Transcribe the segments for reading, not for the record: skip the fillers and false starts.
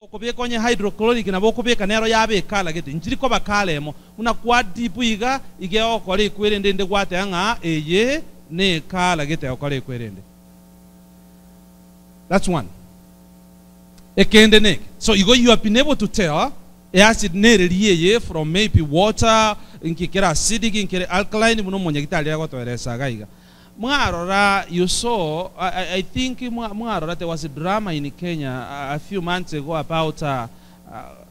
Okobeka onye hydrochloric nabo okobeka nero yaba ecolour gete nchiri koba colour emo buna kwa dip iga iga egokora ekwerende ende gwateba ng'a eye ne ecolour gete egokora ekwerende. That's one. Ekende neke so igo you have been able to tell eacid nereri eye from maybe water nki kere acidic nkere alkaline buna omonyagitari agotoeresa iga iga. Mwarora you saw I I think mwarora there was a drama in Kenya a few months ago about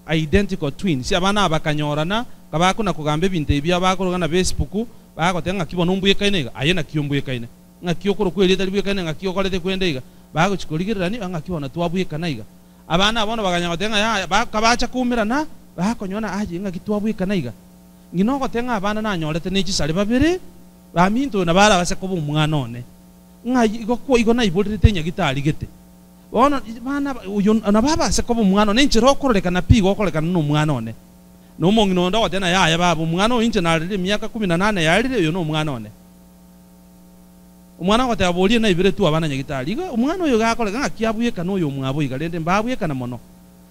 identical twins abana aba bakanyorana kabakona kogamba ebinto ebi biabo bakoroka na Facebook bagoteba ng'aki bono ombwekaine iga aye naki ombwekaine ng'aki okorokwa erieta ribwekaine ng'aki okorete kwende iga bagochi korigererani ng'aki bono twabwekana iga abana aba bono baganya goteba ng'a yaya kabacha koumerana bakonyora aye ng'aki twabwekana iga ng'ina ogoteba ng'a abana nanyorete ne chisare babere Baminto oyo nabo arabase koba omwana one, ng'a igo igo naiborerete enyagitari gete. Bono bana oyo nabo abase koba omwana one, enchera okororekana pi igo okorekana nomwana one. Na omong'ina onde ogoteba, Yaya baba, omwana oyo inche narerire emiaka kumi na nane yaerire, oyo nomwana one. Omwana ogoteba, Boria naiberetwe abana nyagitari. Igo omwana oyo iga akoreka ng'aki abwekane oyo omwabo iga, rende mbabwekana mono.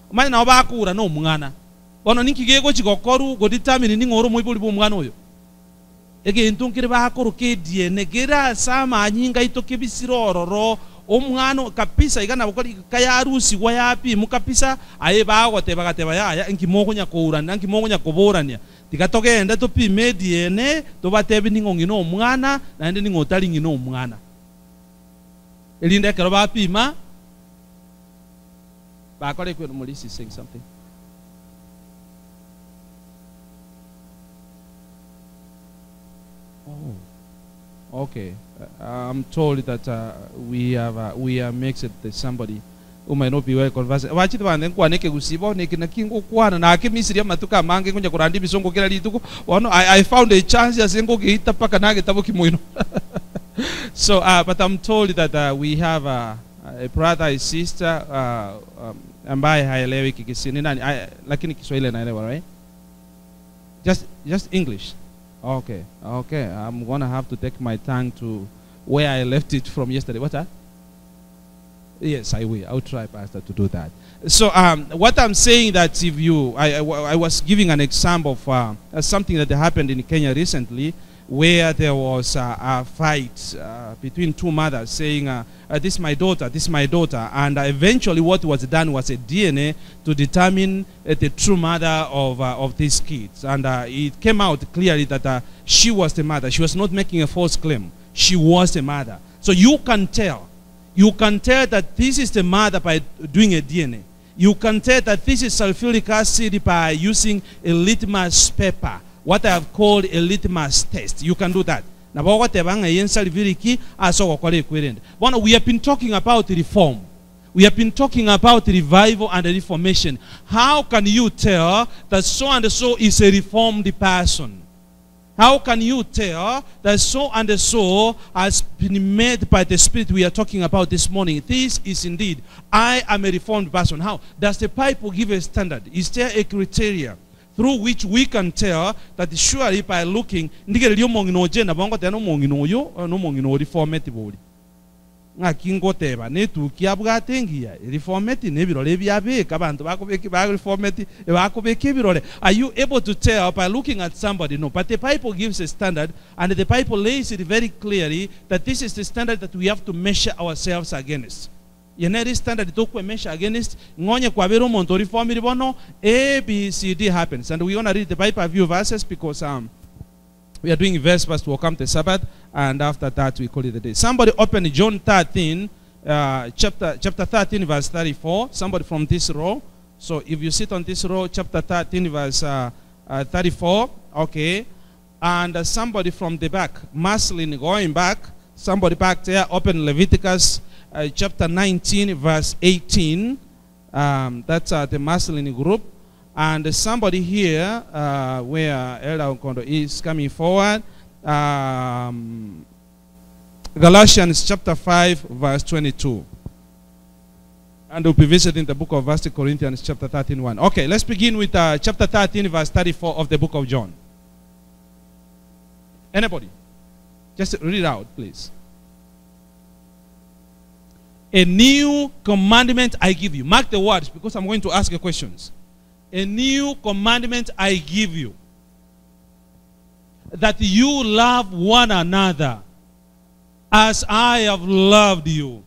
Omanye nabo bakura nomwana. Bono ninki gegochi gokorwa godetermine ning'o ore omoibori bw'omwana oyo? Egento nkere bakoroka ediene kere ase amanyinga aito kebisire ororo, omwana o kabisa iga nabo kori kayarusigwa yapimwa kabisa, aye bagoteba gateba yaya inki mokonya kourana nki mokonya koborania, tiga togende topime ediene tobatebi ning'o ng'ina omwana naende ning'o otari ng'ina omwana. Erinde ekero bapima bakore ekweno Maurice is saying something. Oh, okay. I'm told that we have we are mixed with somebody who might not be well conversant. Bachete bande nkwane ekegusii bono eke naki ngokwana nake Misiri amatuko amange nkonya koranda ebisongo kera rituko bono I, I found a chance ase ngogeita mpaka nagetaboki moino so uh, but I'm told that we have a, a brother a sister uh, um, ambaye haelewi Kikisii ni nani? I, lakini Kiswahili anaelewa right? Just just English. Okay, okay. I'm gonna have to take my tongue to where I left it from yesterday. What's that? Yes, I will. I'll try, Pastor, to do that. So um, what I'm saying that if you, I, I, I was giving an example of uh, something that happened in Kenya recently, where there was a, a fight uh, between two mothers saying, uh, uh, this is my daughter, this is my daughter. And uh, eventually what was done was a DNA to determine uh, the true mother of, uh, of these kids. And uh, it came out clearly that uh, she was the mother. She was not making a false claim. She was the mother. So you can tell. You can tell that this is the mother by doing a DNA. You can tell that this is sulfuric acid by using a litmus paper, what I have called a litmus test. You can do that. Nabo ogoteba ng'a eye sulfuric ase ogokora ekwerende. Bono we have been talking about reform. We have been talking about revival and reformation. How can you tell that so and so is a reformed person? How can you tell that so and so has been made by the Spirit we are talking about this morning? This is indeed, I am a reformed person. How? Does the Bible give a standard? Is there a criteria through which we can tell that surely by looking, ndigereria omong'ina oche nabo ngoteba nomong'ina oyo nomong'ina oriformeti bori ng'aki ngoteba netuki abwate engiya eriformeti nebirore ebiabeka abanto bakobeka bareformeti bakobeka ebirore. Are you able to tell by looking at somebody? No, but the Bible gives a standard, and the Bible lays it very clearly that this is the standard that we have to measure ourselves against. Eye nere standard tokwe-measure against, ng'a onye kwabera omonto oriformiri bono, A, B, C, D happens. And we gonna read the Bible a few verses because um, we are doing verse first to welcome the Sabbath, and after that we call it a day. Somebody open John 13, chapter, chapter 13, verse 34. Somebody from this row. So if you sit on this row, chapter 13, verse 34. Okay. And somebody from the back, Marceline going back, somebody back there, open Leviticus chapter 19, verse 18. That's the Marceline group. And somebody here, where Elder Okondo is coming forward, Galatians chapter 5, verse 22. And we'll be visiting the book of 1 Corinthians chapter 13, 1. Okay, let's begin with chapter 13, verse 34 of the book of John. Anybody? Just read it out, please. A new commandment I give you. Mark the words because I'm going to ask you questions. A new commandment I give you. That you love one another as I have loved you.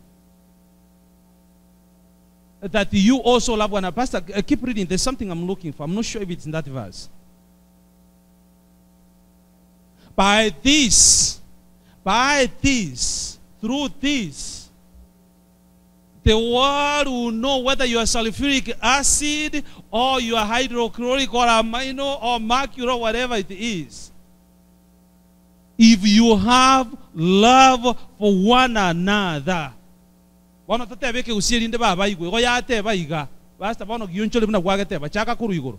That you also love one another. Pastor, keep reading. There's something I'm looking for. I'm not sure if it's in that verse. By this, by this, through this, the world will know whether you are sulfuric acid or you are hydrochloric or amino or mercury or whatever it is. If you have love for one another. Bono totebe ekegusii erinde babaigwe, igo yateba iga, Pastor bono gionchore buna gwageteba, chaka korwa igoro.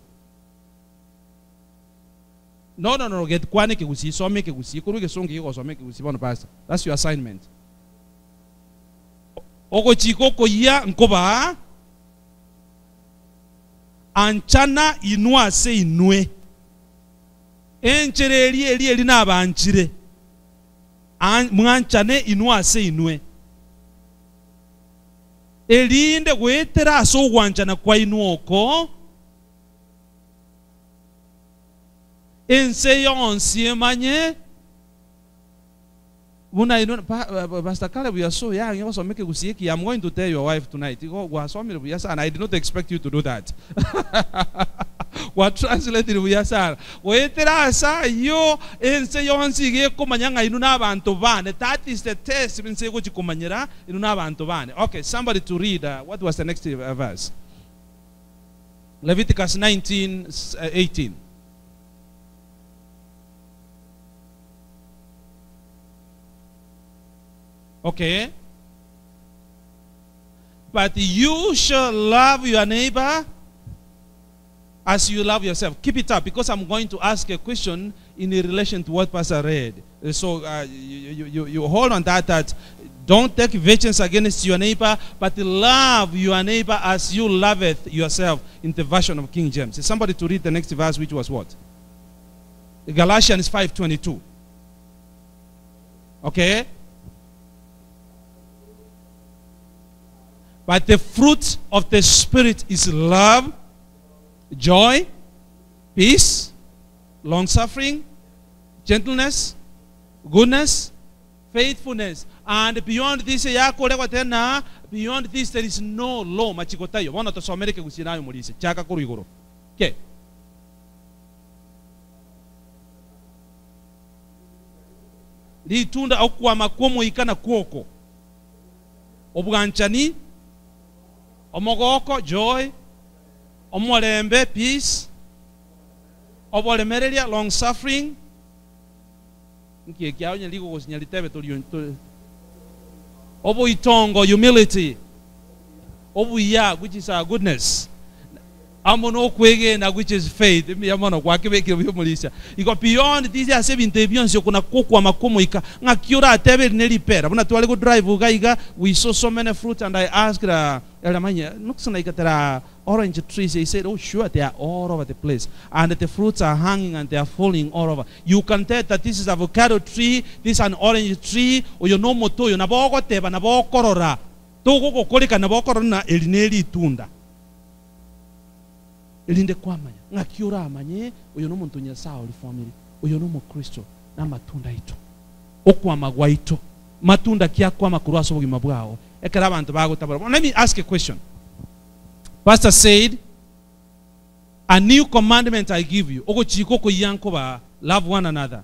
No, no, no, get kwana ekegusii, soma ekegusii, korwa egesongo iga gosoma ekegusii bono Pastor. That's your assignment. Ogochika okoyia nkobaa, Anchana inwe ase inwe. Enchera eria eria eria nabanchire, mwanchane inwe ase inwe, erinde goetera ase ogwanchana kwaino oko, ense yonsi emanye buna inwe. Pastor Caleb, you are so young, ogosoma ekegusii eki, I'm going to tell your wife tonight. Igo gwasomire buya sana. I did not expect you to do that. Gwatranslated buya sana. Goetera ase ayio, ense yonsi iga ekomanya ng'a inwe nabanto bane. That is the test ense egochi komanyera inwe nabanto bane. Okay, somebody to read. What was the next verse? Leviticus 19, 18. Okay. But you shall love your neighbor as you love yourself. Keep it up, because I'm going to ask a question in relation to what Pastor read. So you hold on that don't take vengeance against your neighbor, but love your neighbor as you loveth yourself, in the version of King James. Is somebody to read the next verse, which was what? Galatians 5:22. Okay. But the fruit of the Spirit is love, joy, peace, long-suffering, gentleness, goodness, faithfulness. And beyond this, beyond this there is no law. Machikotayo. Bono tosomere kegusii nayo morise. Chaka korwa igoro. Okay. Ritunda okwama kwomoika na kwoko. Obwanchani, omogoko, joy, omorembe, peace, oboremereria, long suffering. Nkie kiao nyali gogosinya litebe tori oboitongo, humility, obuya, which is our goodness, amono okwegena, which is faith. Yamono kwakebekire byomulisha. Iko beyond this ase bintu ebyonsi okuna kokwama komoika ng'aki oratebe ne lipera. Buna twale go drive ugaiga, we saw so many fruit, and I asked Elamanya, looks like there are orange trees. He said, oh sure, they are all over the place, and the fruits are hanging and they are falling all over. You can tell that this is avocado tree, this is an orange tree, oyo no moto yo nabogoteba nabokorora togogokoreka nabokorora na eri ne litunda. Erinde kwamanya ng'aki oramanye oyo nomonto Nyasaye ori family, oyo nomokristo na matunda aito okwama gwaito matunda kiakwama korwa ase obogima bwao ekero abanto bagotabara. Let me ask a question. Pastor said, a new commandment I give you, ogochika okoyia nkoba, love one another.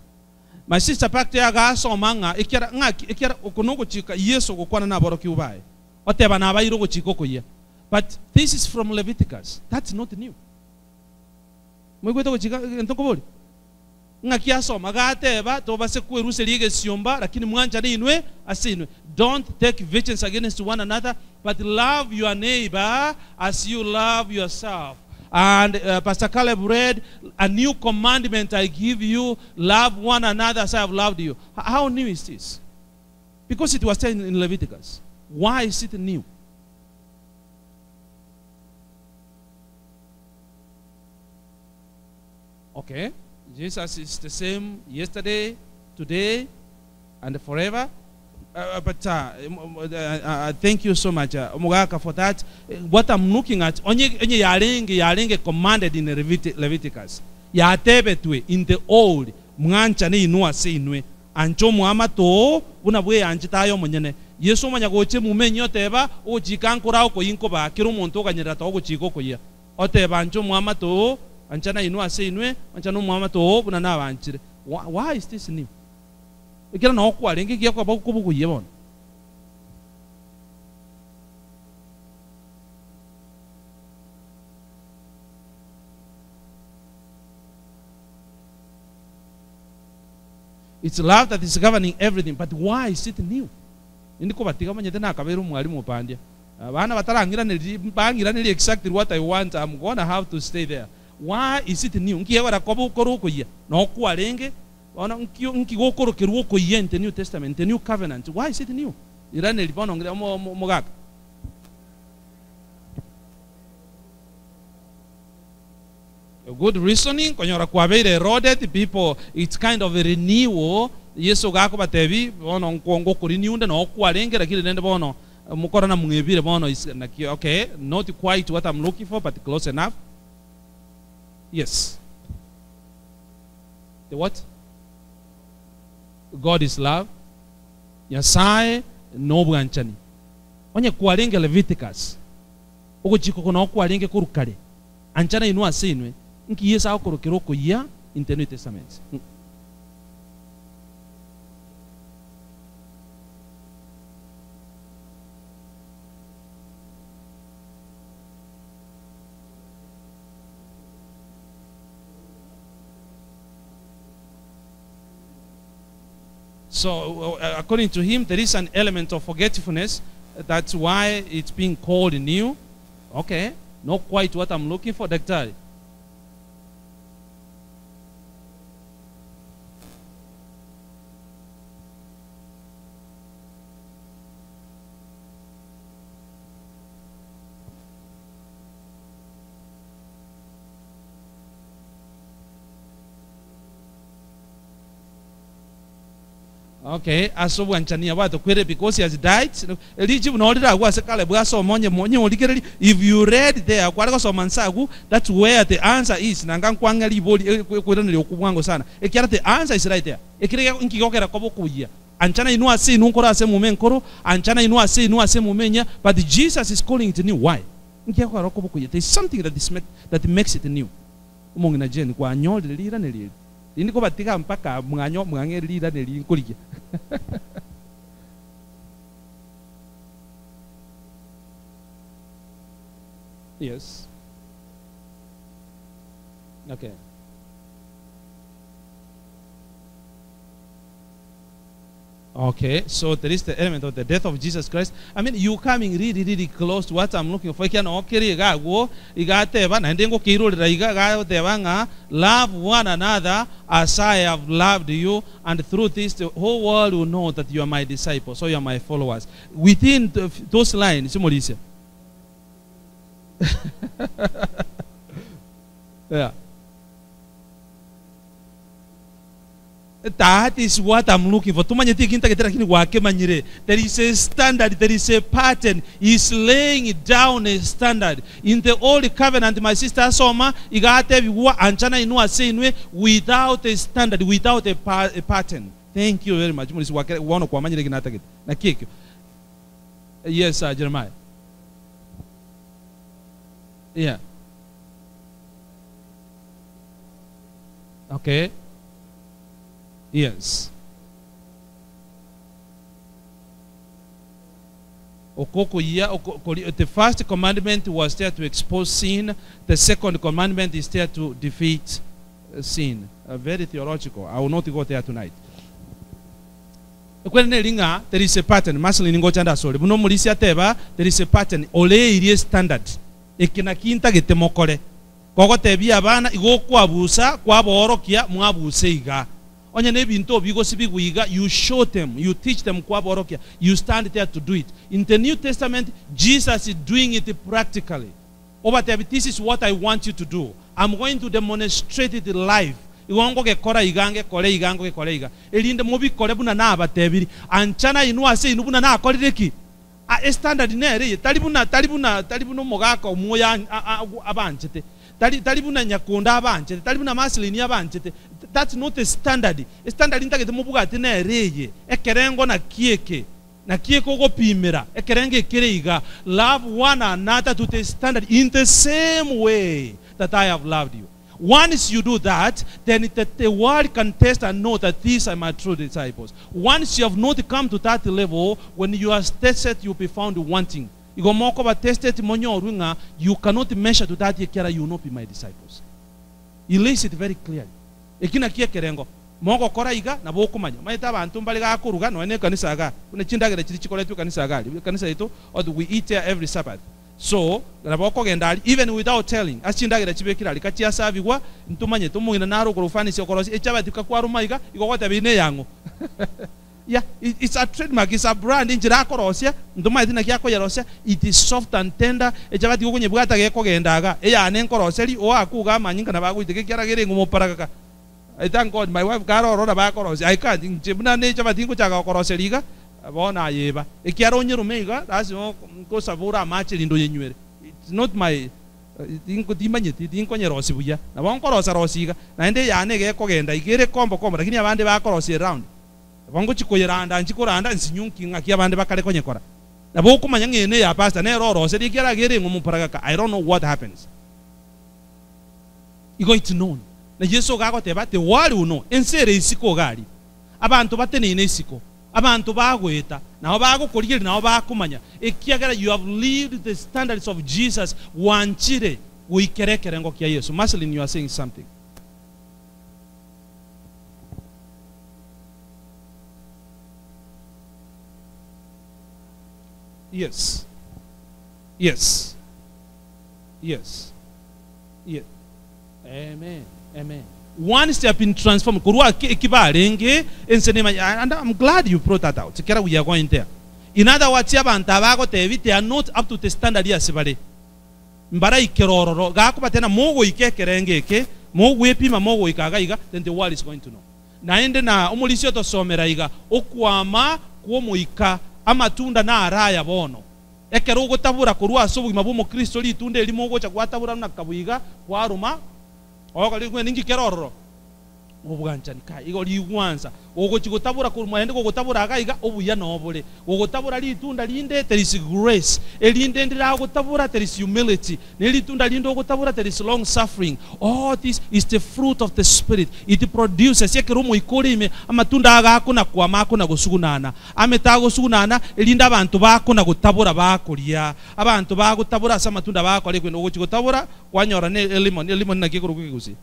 My sister Pakte agasoma ng'a ekera ng'aki ekera oko nogochika Yesu gokwana naborokia baye oteba nabaire ogochika okoyia. But this is from Leviticus. That's not new. Mwigwete gochika entokobori ng'aki asoma gateba tobase kweruseria egesiomba, lakini mwanchane inwe ase inwe. Don't take vengeance against one another, but love your neighbor as you love yourself. And Pastor Caleb read, a new commandment I give you, love one another as I have loved you. How new is this? Because it was said in Leviticus. Why is it new? Okay, Jesus is the same yesterday, today, and forever. But thank you so much omogaka for that. What I'm looking at onye onye yarenge yarenge commanded in Leviticus yatebetwe in the old mwanchane inwe ase inwe anche omoamate oo buna bweyanchete aye omonyene. Yeso omanya gocha emuma enyia oteba ogochika nkore okoyia nkobaa kera omonto oganyerera toa ogochika okoyia oteba anche omoamate oo anchana inwe ase inwe anchane omoamate oo buna nabanchire. Why is this new? Ekero nao kwarenge ekiya kwaba gokobogoyia bono. It's love that is governing everything, but why is it new? Indi kobatiga omanyete nakabeire omwalimu opandia. Abana batarang'iranerie bang'iranerie exactly what I want, I'm gonna have to stay there. Why is it new? Nki egora koba okore okoyia? Nao kwarenge Bono nki nki gokorokerwa okoyia in the new testament, the new covenant, why is it new? Iraneri bono ngire omo omo omogaka. Good reasoning, konyora kwabeire eroded, people, it's kind of a renewal, Yeso gakobatebi, bono nko ngokorenew nde noo kwarenge lakini rende bono mokorana mwebire bono is naki okay, not quite what I'm looking for but close enough. Yes. The what? God is love. Nyasae nobwanchani. Onye kwarenge Leviticus, ogochika oko nao kwarenge korwa kare, anchana inwe ase inwe, nki Yeso agokorokera okoyia in the New Testament? So, according to him, there is an element of forgetfulness. That's why it's being called new. Okay, not quite what I'm looking for, Doctor. Okay, ase obwanchani abatokwere because he has died. Richibu noo riragwe ase Caleb asome onye onye origereria if you read there kware gosoma nse agwo that's where the answer is nanga nkwang'e ribori eh, koiraneria okwo bwango sana ekiara the answer is right there ekere ge nki gokera koba okoyia anchana inwe ase inwe nkoro ase emuma enkoro anchana inwe ase inwe ase emuma enyia but Jesus is calling it new why nki gekogera okoba okoyia there is something that is that makes it new Omong'ina Jane, kwanyorire rirana eri? Tindi kobatiga mpaka mwanyo mwang'e rirana eri nkorigia. Yes. Okay. Okay, so there is the element of the death of Jesus Christ. I mean, you coming really, really close to what I'm looking for. Ekiagera noo kere iga agwo, iga ateba, naende ngokeirorera iga, gagoteba ng'a, Love one another as I have loved you, and through this the whole world will know that you are my disciples, or you are my followers. Within those lines, simorisia. Yeah. That is what I'm looking for. Tomanyeti eki ntagete lakini gwakemanyire. There is a standard, there is a pattern. He is laying down a standard. In the old covenant, my sister asoma, iga atebigwa anchana inwe ase inwe without a standard, without a, pa, a pattern. Thank you very much. Morisi gwakere bono kwamanyire eki natagete. Naki ekio. Yes, Jeremiah. Yeah. Okay. Yes. Okokoyia, oko, kori, the first commandment was there to expose sin. The second commandment is there to defeat sin. Very theological. I will not go there tonight. Ekwene neri ng'a there is a pattern. Marceline ngocha nde asore. Buna omorisia ateba, there is a pattern. Oreirie standard. Eke naki ntagete mokore. Kogotebia abana, igo okwabusa kwaboorokia, mwabuse iga. Onye nebinto obigosibigwa iga, you show them, you teach them kwaborokia, you stand there to do it. In the new testament, Jesus is doing it practically. Obatebia, this is what I want you to do. I'm going to demonstrate it live. Igo ngogekora iga, ngekore iga, ngogekore iga, erinde mobikore buna nabatebirie. Anchana inwe ase inwe buna nakorire ki? A Estandard nere eye, tari buna, tari buna, tari buna omogaka omwoyo abanchete, tari, tari buna nyakonda abanchete, tari buna Maslin abanchete. That's not a standard. Estandard ntagete mobwate nere eye, ekerengo naki eke, naki eke ogopimera, ekerengo ekere iga, love one another to the standard in the same way that I have loved you. Once you do that, then the, the world can test and know that these are my true disciples. Once you have not come to that level, when you are tested, you'll be found wanting. Igo mokoba tested monyorwe ng'a you cannot measure to that ekiara you will not be my disciples. He lays it very clearly. Eki nakio ekerengo. Mogokora iga, nabo okomanya. Omanyete abanto mbare gakoruga nonya na ekanisa igaa, buna chindagera chiria chikoretwa ekanisa igaa aria, ekanisa yaito, we eat there every Sabbath. So, nabo okogenda aria even without telling, ase chindagera chibekire aria, kachiasabigwa, ntomanyete omong'ina nare okora ofanisi okorosia echabati kakwaruma iga, igo ogoteba eye neyang'o. Yeah, it's a trademark, it's a brand, enchera akorosia, ntomanyeti naki akoyerosia, it is soft and tender, echabati igo okonyebwata gekogenda iga, eyane nkoroseria, oakwe iga amanyinga nabo agoiteka ekiagera kere eng'u moparagaka. I thank God my wife kare ororo nabo akorosia, I can't, inche buna ne echabati ngochaka gokoroseria iga, Bono ayeba, ekiagera onyerume iga, lasima nkosabore amache rinde oyenywere. It's not my timanyeti, tinkonyerosia buya. Nabo nkorosa rosia iga, naende eyane iga ekogenda iga ere kombo kombo, lakini abande bakorosia eround. Nabo ngochia koyeranda nchie koranda nsinyunki ng'aki abande bakare konyekora. Nabo okomanya ng'a eye neya pastor nere oroserie ekiagera iga ere eng'o moparagaka, I don't know what happens. Igo it's known. Na Yeso iga agoteba, the world will know, ense ere isiko iga aria. Abanto bateneine isiko, abanto bagoeta, nao bagokorigereria, nao bakomanya, ekiagera you have lived the standards of Jesus, gwanchire goikera ekerengo kia Yeso. Marceline, you are saying something. Yes. Yes. Yes. Yes. Amen. Amen. Once they have been transformed, korwa ake eki barenge, ense nemanye, and I'm glad you brought that out, ekero we are going there. In other words, abanto aba agotebi they are not up to the standard ase bare. Mbaraikere ororo, gakobatebia mogoika ekerengo eke, mogwepima mogoika iga iga, then the world is going to know. Naende na omorisia otosomera iga, okwama kw'omoika, amatunda naro aya bono. Ekero ogotabora korwa ase obogima bw'Omokristo ritunda erimo ogocha gwatabora buna kabuiga kwaruma, ogokora ring'ana ninki kere ororo? Obwanchani. Kai, igo rigwansa. Ogochia gotabora korwa naende gogotabora iga iga, obuya nobore. Gogotabora ritunda rinde, there is grace. Erinde ndiragotabora, there is humility. Ne ritunda rinde ogotabora, there is long suffering. All this is the fruit of the spirit. It produces, ekero omoika ore ime, amatunda aga akona kwama akona gosugunana. Amete agosugunana, erinde abanto bakona gotabora bakoria. Abanto bagotabora ase amatunda bagokora ekwenda. Ogochia gotabora, kwanyora ne elimoni, elimoni naki ekorokwa ekegusii?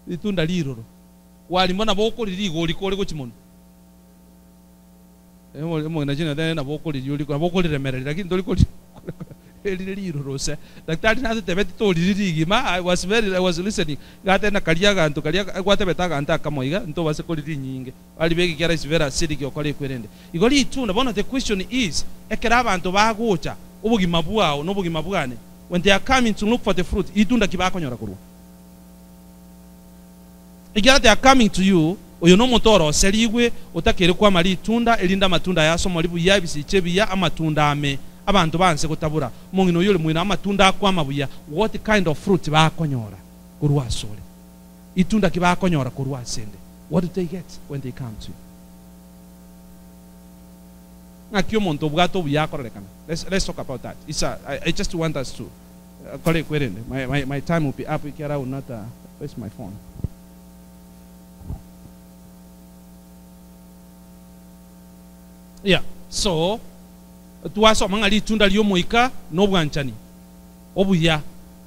Ritunda riroro. Kwarimo nabo okoriria igo orikore gochia monwe. Omong'ina Jonathan nabo okoriria oriko, nabo okoriremereria lakini tori kori erire riroro ase. Daktari natotebeti toriri rigima, I was very, I was listening, iga ateba na karia aganto karia gwatebete aganto akamo iga, ntobase koria rinyinge. Baribeke ekiagera is very acidic okora ekwerende. Igo ritunda, bono the question is, ekero abanto bagocha, obogima bwao na obogima bwane, when they are coming to look for the fruit, ritunda ki bakonyora korwa? Ekiagera they are coming to you, oyo nomonto oroserigwe, otakeire kwama ritunda, erinde amatunda aye asomori buya, ebisicha ebiya, amatunda ame, abanto banse gotabora, omong'ina oyio ore moino amatunda akwama buya, what kind of fruit bakonyora korwa asore? Itunda ki bakonyora korwa asende? What do they get when they come to you? Ng'aki omonto obwate obuya akororekana? Let's, let's talk about that. It's a, I, I just want us to kore ekwerende. My, my, my time will be up ekiagera I will not, where's my phone? Yeah, so twasoma ng'a ritunda ri'omoika nobwanchani obuya.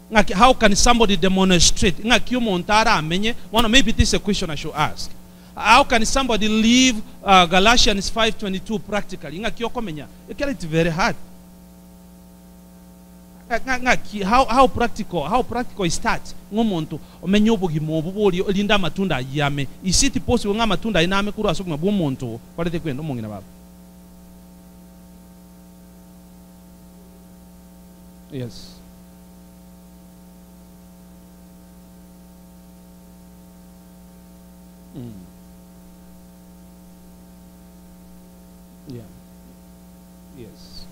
Ng'aki, how can somebody demonstrate? Ng'aki omonto aramenye? Bono maybe this is a question I should ask. How can somebody live Galatians 5:22 practically? Ng'aki okomenya? Ekero it's very hard. Ng'aki, how, how practical, how practical is that? Ng'a omonto omenye obogima obo boria erinde amatunda ayio ame. Is it possible ng'a amatunda ayio name korwa ase obogima bw'omonto oo? Korete kwenda omong'ina baba. Yes. Yeah. Yes.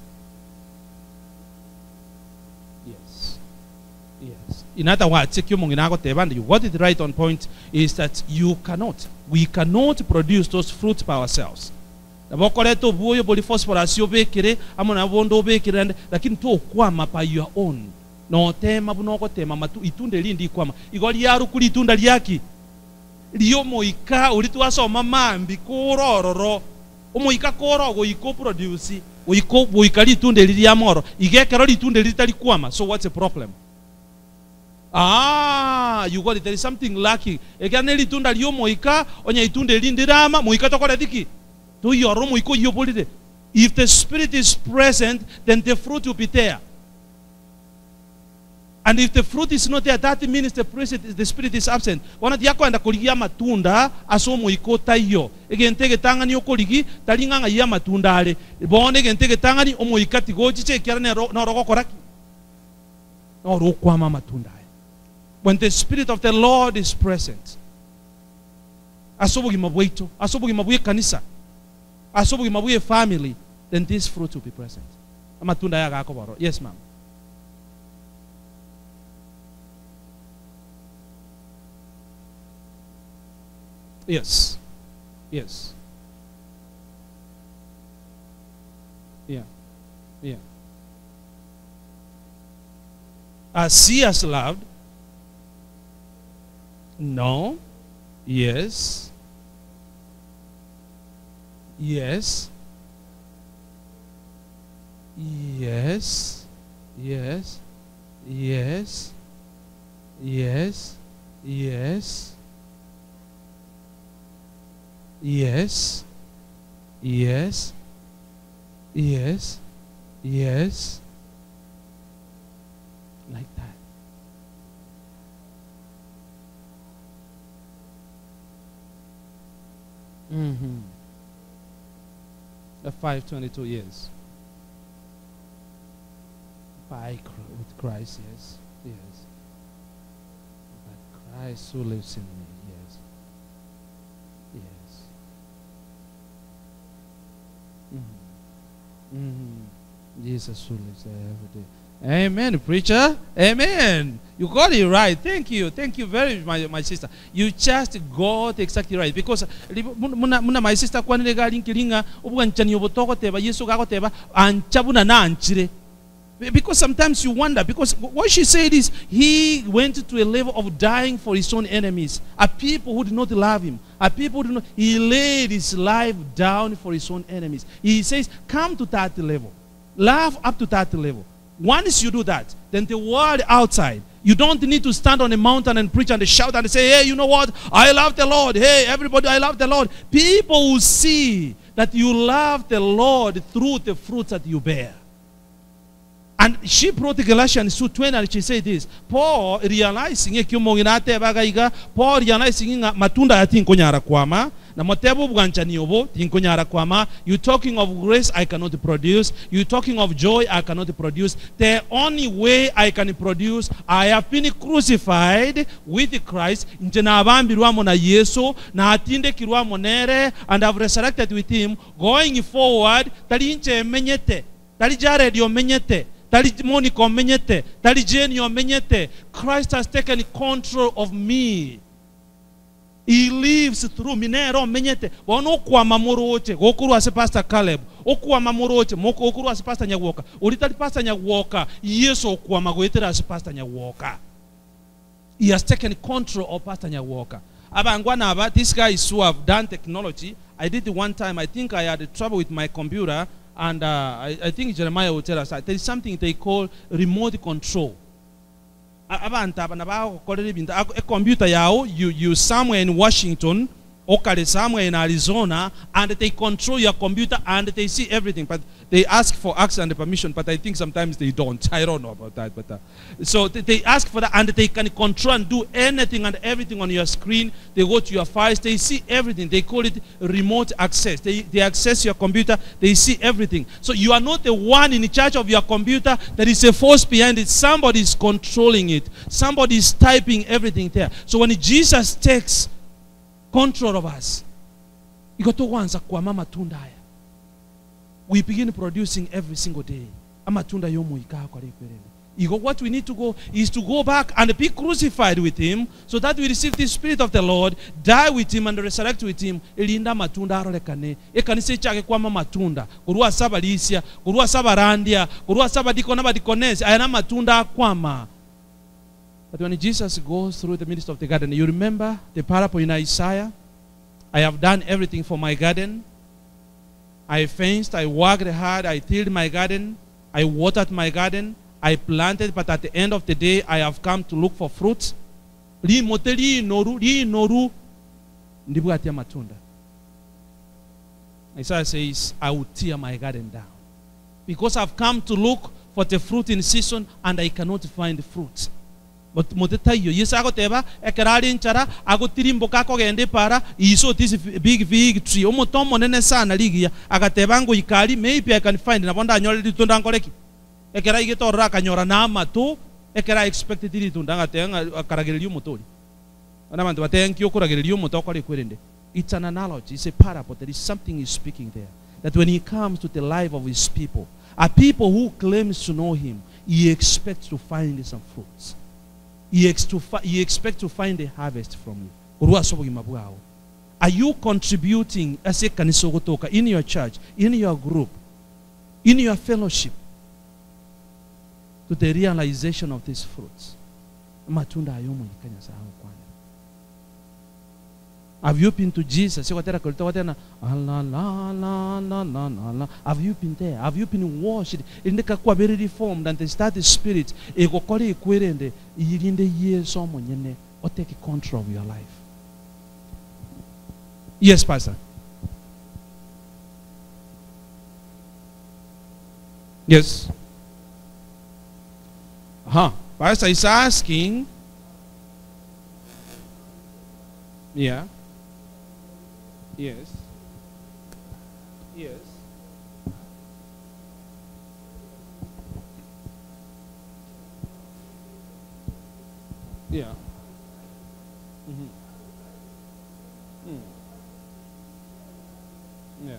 Yes. Yes. In other words, ekio omong'ina agoteba, and you got it right on point, is that you cannot, we cannot produce those fruits by ourselves. Nabo okoreta obwoyo boria phosphorus obekere amo na bonde obekere naende, lakini tokwama by your own. Notema buna ogotema amatu, itunda eri ndikwama. Igo riarokwa ritunda riaki? Ri'omoika oria twasoma mambia kore ororo. Omoika kore oo goika oproduce, goika goika ritunda eri riame ororo. Iga ekero ritunda eri ritari kwama, so what's the problem? Aah, you got it, there is something lacking. Ekiagera ne ritunda ri'omoika, onye ritunda eri ndirama, moika tokoreti ki? Toiyo ororo omoika oyio oborire. If the spirit is present, then the fruit will be there. And if the fruit is not there, that means the present, the spirit is absent. Bono tiakoenda korigia amatunda ase omoika otaiyo. Egento egetang'ani okorigi tari ng'a ng'ai amatunda are. Bono egento egetang'ani omoika tigochicha ekiagera nero noro ogokora ki? Noro okwama amatunda aya. When the spirit of the Lord is present ase obogima bwaito, ase obogima bw'ekanisa, ase obogima bw'efamily, then this fruit will be present. Amatunda aya agakoba ororo. Yes, mama. Yes. Yes. Yeah. Yeah. As he has loved. No. Yes. Yes. Yes. Yes. Yes. Yes. Yes. Yes. Yes. Yes. Yes. Like that. Mm-hmm. The 522 years. By with Christ, yes. Yes. But Christ who lives in me, yes. Yes. Mm-hmm. Mm-hmm. Jesus who lives there every day. Amen, preacher. Amen. You got it right. Thank you. Thank you very much, my, my sister. You just got exactly right. Because muna, muna my sister kwanire gari nkiringa obwanchani obotogoteba Yesu gagoteba ancha buna nanchire. Because sometimes you wonder, because what she said is he went to a level of dying for his own enemies, a people who did not love him, a people who did not, he laid his life down for his own enemies. He says, come to that level. Love up to that level. Once you do that, then the world outside, you don't need to stand on a mountain and preach and shout and say, hey, you know what? I love the Lord. Hey, everybody, I love the Lord. People will see that you love the Lord through the fruits that you bear. And she brought Galatians 2:20 and she said this. Paul realizing ekio omong'ina atebaga iga, Paul realizing ng'a matunda aya tinkonyara kwama, na motebe obwanchani obo tinkonyara kwama, you talking of grace I cannot produce, you talking of joy I cannot produce, the only way I can produce, I have been crucified with Christ, inche nabambirwe amo na Yeso, natindekirwe amo nere, and have resurrected with him, going forward, tari inche emenyete, Tari Jared omenyete, tari Monica omenyete, tari Jenny omenyete. Christ has taken control of me. He lives through me. Nere omenyete. Bono okwama moroche gokorwa ase Pastor Caleb, okwama moroche moko gokorwa ase Pastor Nyagwoka. Oria tari Pastor Nyagwoka, Yeso okwama goetera ase Pastor Nyagwoka. He has taken control of Pastor Nyagwoka. Abangwana aba, these guys who have done technology, I did one time, I think I had trouble with my computer, and I, I think Jeremiah will tell us that there is something they call remote control. Abanto aba nabagokorera ebinto, ecomputer yao, you, you somewhere in Washington, okare somewhere in Arizona, and they control your computer and they see everything. But they ask for access and permission, but I think sometimes they don't. I don't know about that. But so they ask for that, and they can control and do anything and everything on your screen. They go to your files, they see everything. They call it remote access. They access your computer, they see everything. So you are not the one in charge of your computer. There is a force behind it. Somebody is controlling it. Somebody is typing everything there. So when Jesus takes control of us. Igo togwansa kwama amatunda aya. We begin producing every single day amatunda y'omoika akore ekwerende. Igo what we need to go is to go back and be crucified with him so that we receive the spirit of the Lord, die with him and resurrect with him, erinde amatunda arorekane. Ekanisa echake kwama amatunda korwa ase abarisia, korwa ase abarandia, korwa ase abadikoni na abadikonesi, aya namatunda akwama. But when Jesus goes through the midst of the garden, you remember the parable in Isaiah? I have done everything for my garden. I fenced, I worked hard, I tilled my garden, I watered my garden, I planted, but at the end of the day, I have come to look for fruit. Rimote rinoru, rinoru, ndibwati amatunda. Isaiah says, I will tear my garden down. Because I've come to look for the fruit in season and I cannot find fruit. But mote taiyo, Yesu agoteba, ekero are nchara, agotirimboka akogenda epara, he saw this big fig tree. Omote omonene sana rigiya, agateba ngoika aria, maybe I can find, nabo ndanyore ritunda nkore ki? Ekero aigete ororo akanyora na amato, ekero a expected ritunda agateba ng'a akaragereria omote oria. Bono abanto bateba nki okoragereria omote okore ekwerende. It's an analogy, it's a parable, there is something he's speaking there. That when he comes to the life of his people, a people who claims to know him, he expects to find some fruits. He, ex to he expects to find a harvest from you. Korwa ase obogima bwao. Are you contributing ase ekanisa ogotoka, in your church, in your group, in your fellowship, to the realization of these fruits? Amatunda aya omoika Nyasaye agokwanera. Have you been to Jesus? Egotera koria togotera na la la la la la la la. Have you been there? Have you been washed? Erinde kakwabere reformed and start the spirit egokora ekwerende erinde Yeso omonyene o take control of your life. Yes, Pastor. Yes. Aha. Pastor is asking. Yeah. Yes. Yes. Yeah. Mm-hmm. Mm. Yeah.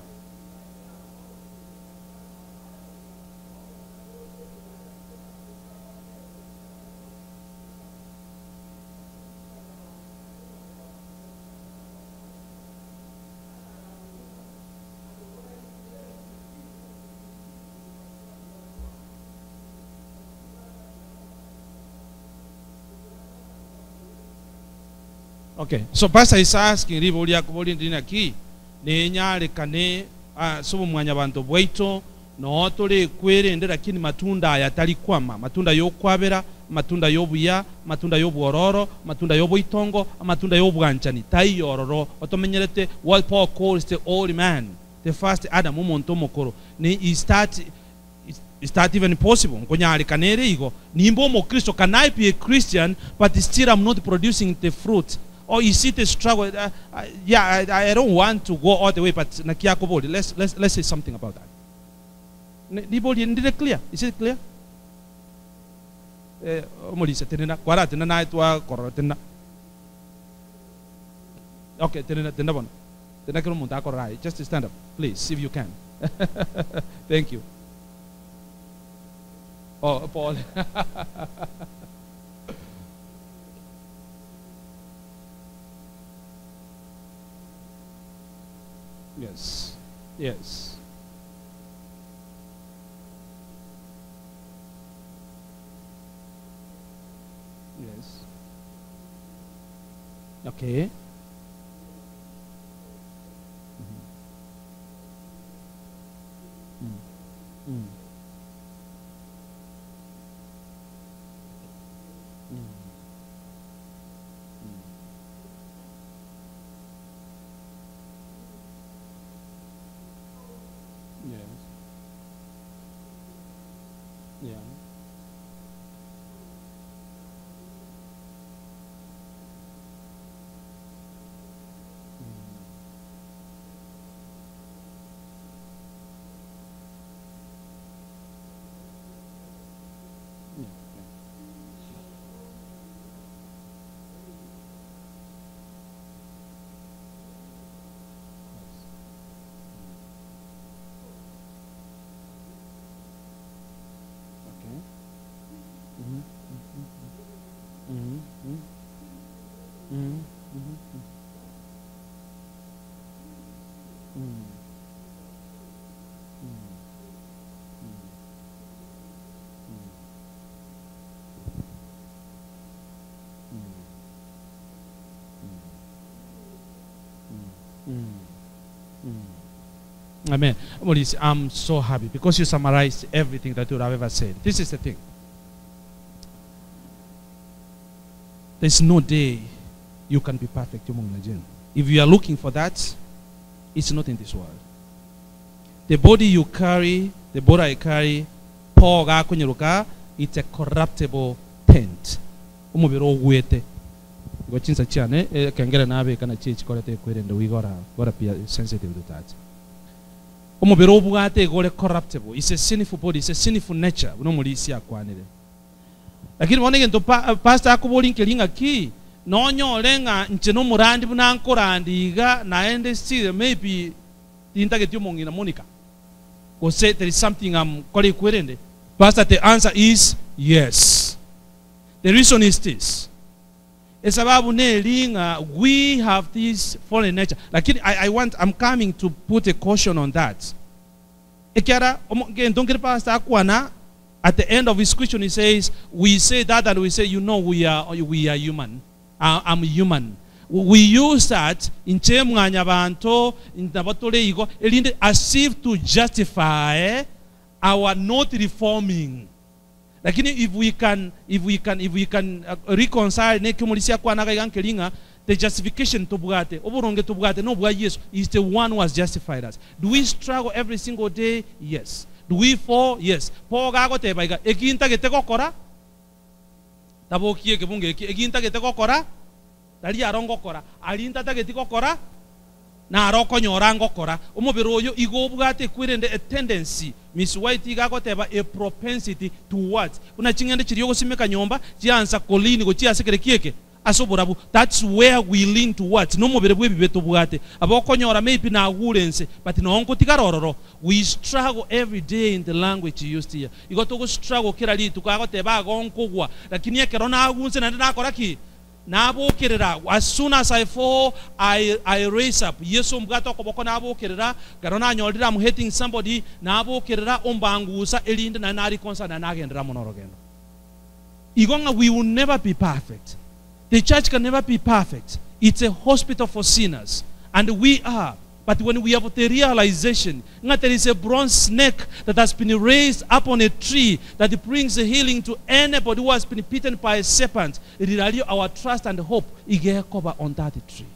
Okay, so pastor is asking riboria akobori ndiri naki nenyarekane ase obomwanyabanto bwaito noo tore ekwerende lakini matunda aya tari kwama matunda yokwabera amatunda yobuya amatunda yobwororo amatunda yoboitongo amatunda yobwanchani taiyo ororo otomenyerete what Paul calls the old man the first Adam omonto omokoro ne is that Is that even possible? Nkonyarekana ere igo? Nimbe omokristo, can I be a Christian but still I'm not producing the fruit? Or is it a struggle? Yeah, I don't want to go all the way, but naki akoboria. Let's, let's, let's say something about that. Riboria ndire clear? Is it clear? Eh, omorisia tenena, kwaratenena naye twakorora tenena. Okay, tenena, tenena bono. Tenena kera omonto akorora aye. Just stand up, please, if you can. Thank you. Oh, Paul. Yes. Yes. Yes. Okay. Mm. Mm. Mm. Yes. Yeah. Mm. Yeah. Yeah. Amen. Maurice, I'm so happy because you summarized everything that you would have ever said. This is the thing. There's no day you can be perfect, If you are looking for that, it's not in this world. The body you carry, the body I carry, Paul gakonyeroka, it's a corruptible tent. Omobere ogwete. Igo chinsa chiane, ekengere nabeka nachi echikorete ekwerende we gotta, gotta be sensitive to that. Omobere obwate igo ore corruptible, it's a sinful body, it's a sinful nature, buna omorisia akwanire. Lakini bono egento pa, pastor akoboria nkeri ng'aki, nonyore ng'a inche nomorandi buna nkorandi iga, naende still maybe tintageti omong'ina Monica, gose there is something I'm kore ekwerende. Pastor the answer is yes. The reason is this, esababu neri ng'a we have this fallen nature, lakini I, I want, I'm coming to put a caution on that. Ekiara omo gento nkere pastor akwana at the end of his question he says, we say that and we say, you know we are, we are human. I, I'm human. We use that inche mwanyabanto nabo tore igo erinde as if to justify our not reforming. Lakini if we can, if we can, if we can uh, reconcile neki omorisia akwanaga iga nkeri ng'a the justification tobwate, oboronge tobwate nobwa Yesu, is the one who has justified us. Do we struggle every single day? Yes. Do we fall? Yes. Paul gagoteba iga, eki ntagete gokora, tabokie ekebungo eki, eki ntagete gokora, tari aro ngokora, aria ntatageti gokora, naro okonyora ngokora. Omobere oyo igo obwate ekwerende a tendency, Miss White iga agoteba a propensity towards, buna ching'ende chiria ogosimeka nyomba, chiansa kolean gochia ase kere kieke, ase oborabu. That's where we lean towards, nomobere bw'ebibe tobwate. Aba okonyora maybe nagure nse, but noo nkotigara ororo. We struggle every day in the language used here. Igo togo struggle kera rituko, agoteba ago nkogwa, lakini ekero nagunse naende nakora ki? Nabokerera, as soon as I fall, I, I raise up. Yeso ombwate okoboko nabokerera, ekero nanyorire I'm hating somebody, nabokerera ombangusa erinde naende nareconcile naende nagenderera amo norogendo. Igo ng'a we will never be perfect. The church can never be perfect. It's a hospital for sinners. And we are. But when we have the realization ng'a there is a bronze snake that has been raised up on a tree that brings healing to anybody who has been bitten by a serpent, rirorio our trust and hope iga ekoba on that tree.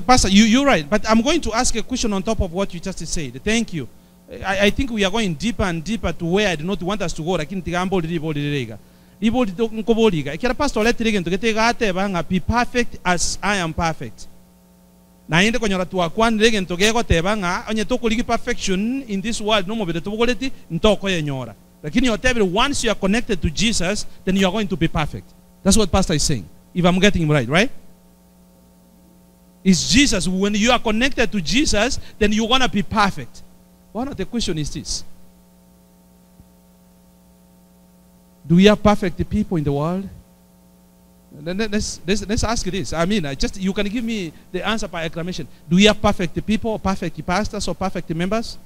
Pastor, you're right. But I'm going to ask a question on top of what you just said. Thank you. I think we are going deeper and deeper to where I do not want us to go. Lakini tigambo libo lirega. Libo nkoboliga. Ekera pastor letire gento getega ateba nga be perfect as I am perfect. Naende konyora twakwanire egento gegoteba ng'a onye tokorigi perfection in this world nomobere tobogoreti ntokoyenyora. Lakini otebire once you are connected to Jesus, then you are going to be perfect. That's what pastor is saying. If I'm getting him right, right? It's Jesus. When you are connected to Jesus, then you're going to be perfect. One of the question is this. Do we have perfect people in the world? Let's, let's, let's ask this. I mean, I just you can give me the answer by acclamation. Do we have perfect people, or perfect pastors, or perfect members?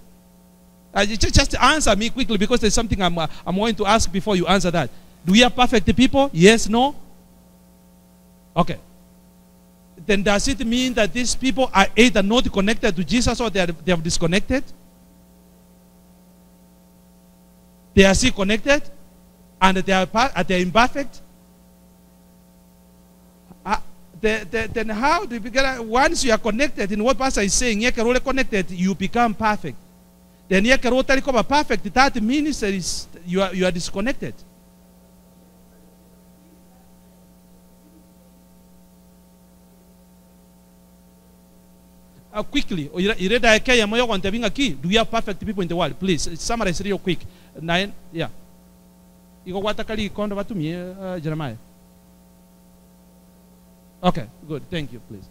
Just, just answer me quickly because there's something I'm, I'm going to ask before you answer that. Do we have perfect people? Yes, no? Okay. Then does it mean that these people are either not connected to Jesus or they, are, they have disconnected? They are still connected and they are, they are imperfect? The, then how do you get, once you are connected in what pastor is saying, you can connected, you become perfect. Then you can become perfect, that means that is, you, are, you are disconnected. Quickly, do we have perfect people in the world? Please, summarize real quick. Nine, yeah. Jeremiah. Okay, good. Thank you, please.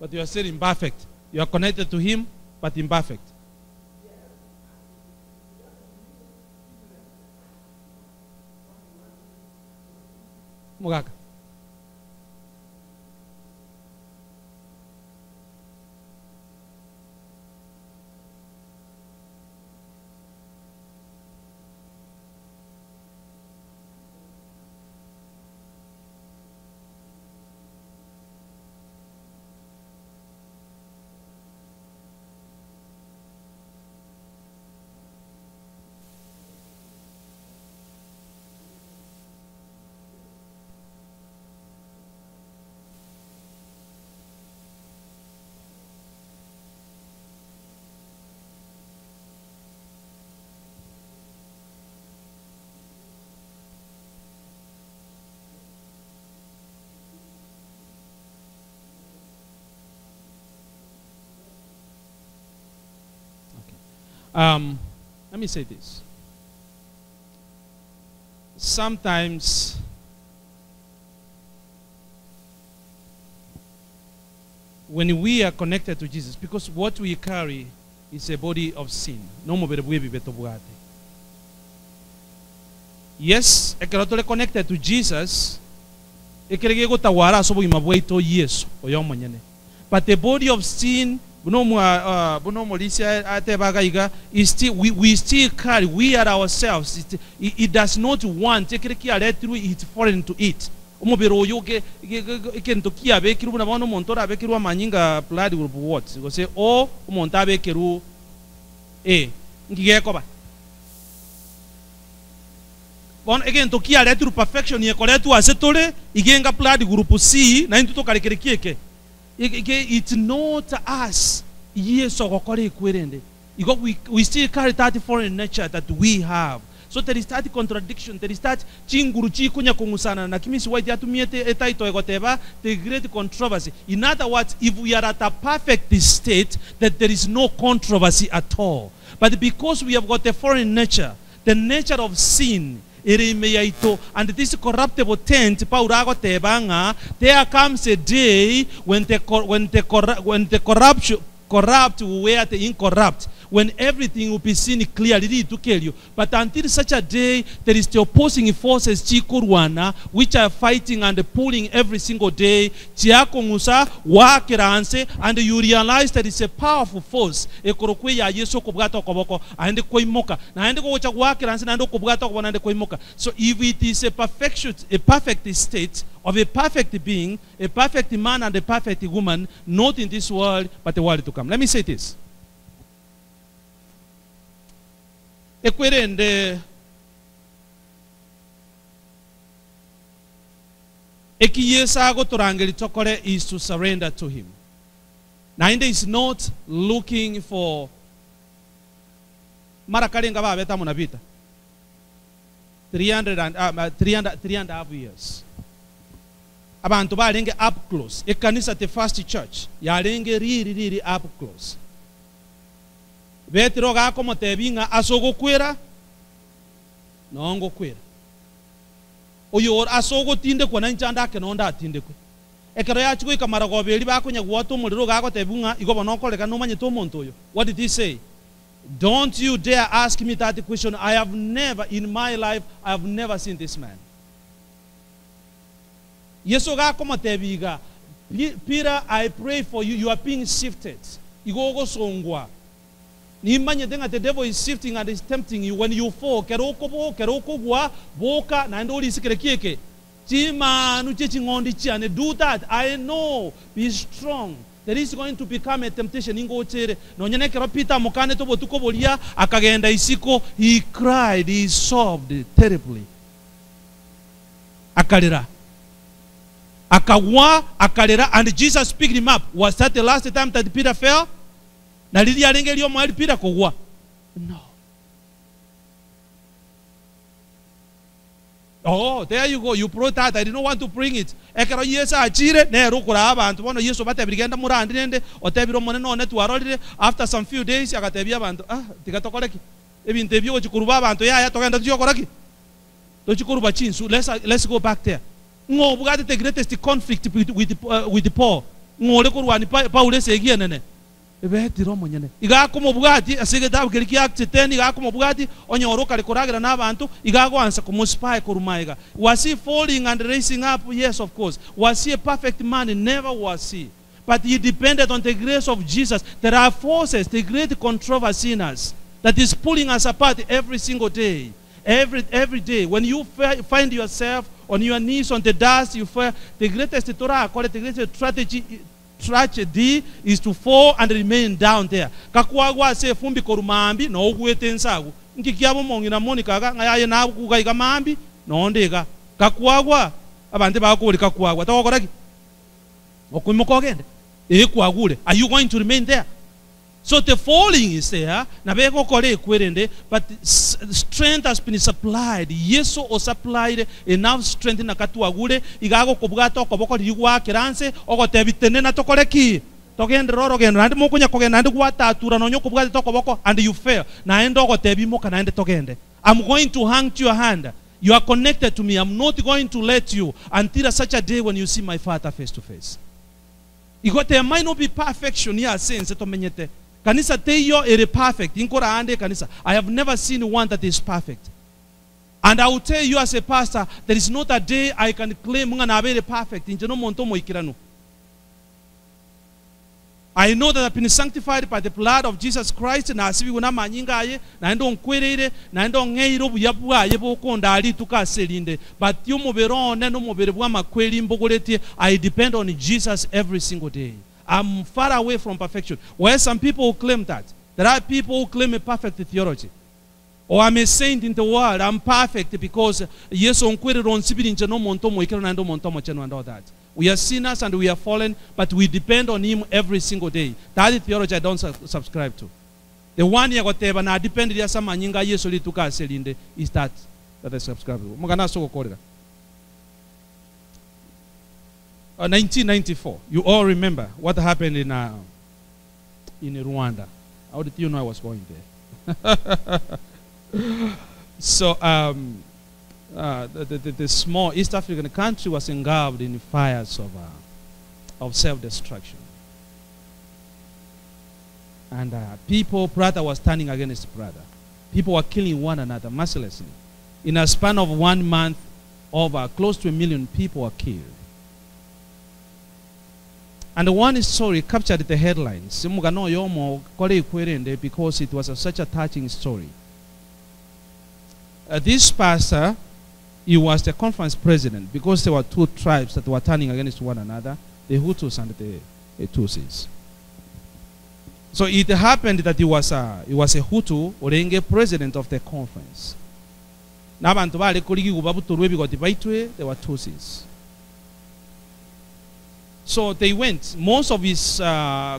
But you are still imperfect. You are connected to him, but imperfect. Mugaka. Let me say this. Sometimes when we are connected to Jesus, because what we carry is a body of sin. No more Yes, ekero tore connected to Jesus, ekere gegotawara ase obogima bwaito Yesu oyo omonyene. But the body of sin, is still, we still carry, we are ourselves. It, it, it does not want, it's foreign to it. Omobere oyo ekento kiabekirwe buna bono omonto orabekirwe amanyinga blood group what? Gose o omonto abekerwe A. Nkigekoba. Bono egento kiaretirwe perfection yekoretwa ase tore igenga blood group C na intwe tokarekere kieke. It's not us. Yesu ogokora ekwerende. We still carry that foreign nature that we have. So there is that contradiction, there is that chinguru chikunya kungusana na kimisi white yatumiete etaito egoteba, the great controversy. In other words, if we are at a perfect state, that there is no controversy at all. But because we have got a foreign nature, the nature of sin, and this corruptible tent, there comes a day when the corruption corrupt will wear the incorrupt, when everything will be seen clearly to kill you. But until such a day, there is the opposing forces chikurwana, which are fighting and pulling every single day. Chiakongusa wakiranse, and you realize that it's a powerful force. Ekorokwe ya Yesu kubwata koboko and koimoka. Na ende kocha wakiranse na kubwata kobona and koimoka. So if it is a perfection, a perfect state of a perfect being, a perfect man and a perfect woman, not in this world, but the world to come. Let me say this. Ekwerende ekiyesa agotorangeri tokore is to surrender to him. Naende is not looking for mara karenga babete amo na Peter? 300 and, um, 300, three and a half years. Abanto barenge up close. Ekanisa the first church yarenge riri riri up close. Betero gakomotebia ng'a ase ogokwera noo ngokwera. Oyo ore ase ogotindekwa nainche ande ake noo ndatindekwe. Ekero yachia goika maragoba eria bakonya gwota omorero iga agotebiwa ng'a igo bono okoreka nomanyete omonto oyo. What did he say? Don't you dare ask me that question, I have never in my life I have never seen this man. Yeso iga akomotebia iga, Peter I pray for you, you are being shifted, igo ogosongwa. Nimanyete ng'a the devil is shifting and is tempting you when you fall, kero okobo kero okogwa, boka naende orisikere ki eke? Chimanu chie ching'ondi chiane, do that, I know, be strong, there is going to become a temptation ingochere. Nonya nekero Peter amokanete obotuko boria, akagenda isiko, he cried, he sobbed terribly. Akarera. Akagwa, akarera, and Jesus picked him up. Was that the last time that Peter fell? Na riria arenge eriomoerio Peter kogwa? No. Oh, there you go, you brought that, I did not want to bring it. Ekero Yeso achire, nere okoraa abanto. Bono Yeso obatebirie, Genda morande rende, otebire Omonene one twarorire. After some few days, agatebia abanto, Ah, tiga tokore ki? Ebinto ebi ogochia koruba abanto yaya, togende tochie gokora ki? Tochie koruba chinsu, let's, let's go back there. Ng'o obwate the greatest conflict with, with, with Paul? Ng'o ore korwania Paulo esegi enene? Betiro omonyene iga akomobwatia ase egetabu keria kia Acts 10, iga akomobwatia, onyore okare koragera nabanto, iga agoansa komospy korwa magega. Was he falling and raising up? Yes, of course. Was he a perfect man? Never was he. But he depended on the grace of Jesus. There are forces, the great controversy in us, that is pulling us apart every single day. Every, every day. When you find yourself on your knees on the dust, you feel the greatest torakore, the greatest strategy, Tragedy is to fall and remain down there. Gakwagwa ase efumbi korwa maambia, na ogwete ense agwo. Nki kiaba omong'ina Monica iga, ng'a yaye naguga iga maambia, nonde iga. Gakwagwa, abanto ebagokoboria gakwagwa, togokora ki? Okoimoka ogende. Ee kwagure, are you going to remain there? So the falling is there, nabo egokora ekwerende, but strength has been supplied, Yeso o supplied enough strength na katwagure, iga agokobwata okoboko riria gwakera nse, ogotebi tenena tokore ki? Togenderere orogendo, naende mokonya kogenda naende gwatatura nonya okobwatete okoboko and you fail, naende ogotebi imoka naende togende. I'm going to hang to your hand, you are connected to me, I'm not going to let you until such a day when you see my father face to face. Igo there might not be perfection here ase ense tomenyete. Kanisa teiyo ere perfect. Inkora ande ekanisa, I have never seen one that is perfect. And I will tell you as a pastor, there is not a day I can claim ng'a nabeire perfect, inche nomonto omoikeranu. I know that I've been sanctified by the blood of Jesus Christ, nasibigwe namanyinga aye, naende onkwereire, naende ong'eire obuya bwaye bokondaa rituko ase erinde. But omobere one nomobere bw'amakweri mbogoretie, I depend on Jesus every single day. I'm far away from perfection. Where some people who claim that. There are people who claim a perfect theology. Oh, I'm a saint in the world, I'm perfect because Yeso onkwerire onsibiri inche nomonto omoikeranu naende omonto omochenu and all that. We are sinners and we are fallen, but we depend on him every single day. That theology I don't subscribe to. The one yegoteba na dependire ase amanyinga a Yeso rituko ase erinde is that that I subscribe to. Omogano ase ogokorera. 1994, you all remember what happened in, uh, in Rwanda. How did you know I was going there? So um, uh, the, the, the small East African country was engulfed in fires of, uh, of self-destruction. And uh, people, brother was turning against brother. People were killing one another mercilessly. In a span of 1 month, over close to a million people were killed. And one story captured the headlines. Omogano oyomo kore ekwerende because it was a, such a touching story. Uh, this pastor, he was the conference president because there were two tribes that were turning against one another, the Hutus and the, the Tutsis. So it happened that he was a, he was a Hutu orenge president of the conference. N'abanto bare korigigwa babutorwe ebigoti baitwe, they were Tutsis. So they went. Most of his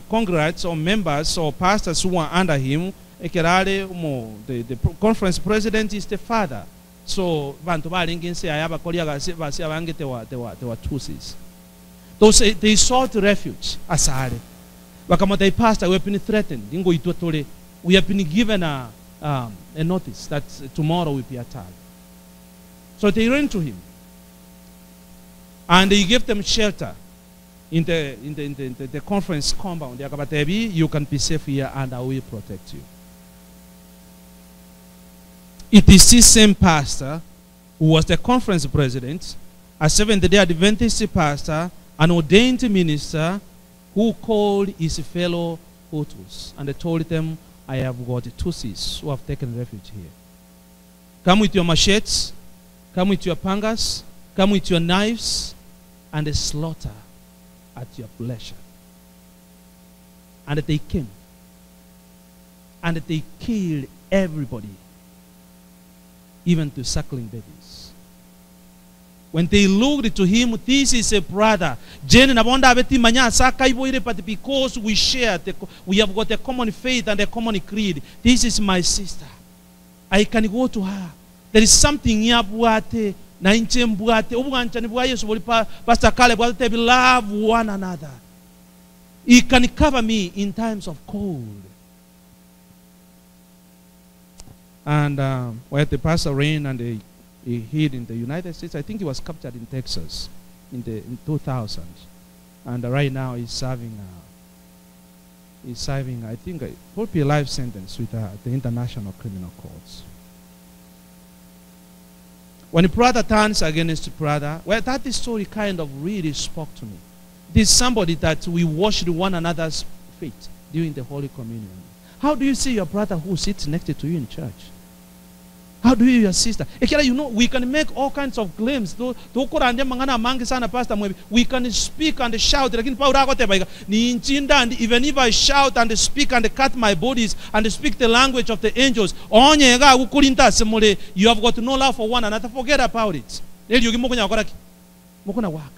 congrats or members or pastors who were under him, ekero are omo the, the conference president is the father. So banto barenge inse yaye abakori agasi basi abange they were, they were, they were Tutsis. Those, they sought refuge asare. Bakamotebia, Pastor, we have been threatened, ingoitwa tore, we have been given a, um, a notice that tomorrow will be attacked. So they ran to him. And he gave them shelter in the, in the, in the, in the, the conference compound. Akabatebi, you can be safe here and I will protect you. It is this same pastor who was the conference president, a Seventh-day Adventist pastor, an ordained minister, who called his fellow Hutus and told them, I have got Tutsis who have taken refuge here. Come with your machetes, come with your pangas, come with your knives, and slaughter at your pleasure. And they came. And they killed everybody, even to suckling babies. When they looked to him, this is a brother. Jane nabonda abeti manya saka iboire, but because we share, the, we have got a common faith and a common creed. This is my sister. I can go to her. There is something here, buate, na inche mbuate. Obwanchani bwa Yesu buli pa, Pastor Caleb, bwate, love one another. He can cover me in times of cold. And where the pastor ran and he hid in the United States, I think he was captured in Texas in 2000. And right now he's serving, he's serving, I think, it will be a life sentence with the International Criminal Courts. When brother turns against brother, well, that story kind of really spoke to me. This is somebody that we washed one another's feet during the Holy Communion. How do you see your brother who sits next to you in church? How do you, your sister? Ekera, we can make all kinds of claims. Do, do kora ande mangana mangi sana, Pastor Mwebi. We can speak and shout. Lakini Paulo akote baika, ni inchinda, and even if I shout and speak and cut my bodies and speak the language of the angels, onye ga ukurinta semole, you have got no love for one another. Forget about it. Eli yogi moko nya koraki. Moko na waka.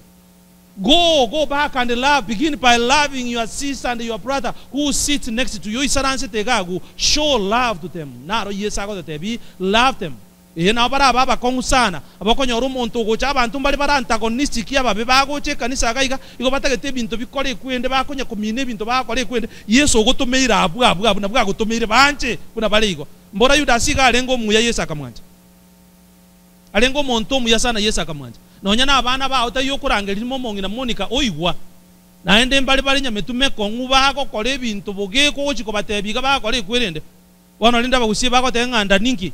Go, go back and love. Begin by loving your sister and your brother who sits next to you. Isaranse tegagu. Show love to them. Naro yesa go tebi. Love them. E na bara baba kongusana. Abakonyora omonto gocha abantu mbali bara antagonistic ya babe bagoche kanisa gaiga. Igo batagete bintu bikore kwende bakonya kumine bintu bakore kwende. Yesu ogotomeira abu abu abu na bwagotomeire banje kuna bale igo. Mbora Yuda siga alengo muya Yesu akamwanja. Alengo omonto muya sana Yesu akamwanja. Nonya na abana bao tayo kurangerira momongi na Monica oigwa. Naende mbali bali nyametume kongu bagokora ebintu bogeko gochiko batebiga bakora ekwerende. Bono linda bagusie bagoteba ng'a nda ninki?